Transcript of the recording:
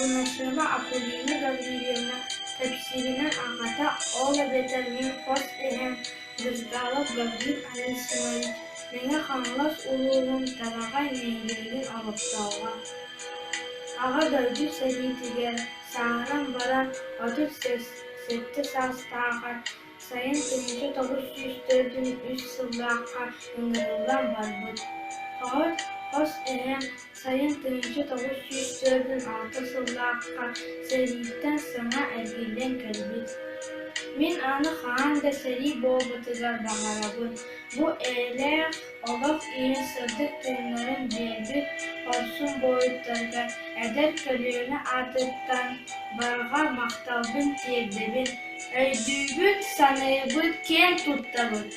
Бурнашева Акулина Гаврильевна кэпсииринэн аҕата, ол эбэтэр мин хос эһэм Брызгалов Гаврил Анисимович Мэҥэ Хаҥалас улууһун Тараҕай нэһилиэгин олохтооҕо. Аҕа дойду сэриитигэр сааһыран баран 37 саастааҕар сайын 1943 сыллаахха ыҥырыллан барбыт. Хос эһэм сайын 1946 сыллаахха сэрииттэн саҥа эргиллэн кэлбит. Мин аны хаһан да сэрии буолбутугар баҕарабын. Бу эйэлээх олох иһин сырдык тыыннарын биэрбит хорсун буойуттарга эдэр көлүөнэ аатыттан барҕа махталбын тиэрдэбин. Өйдүүбүт, саныыбыт, киэн туттабыт.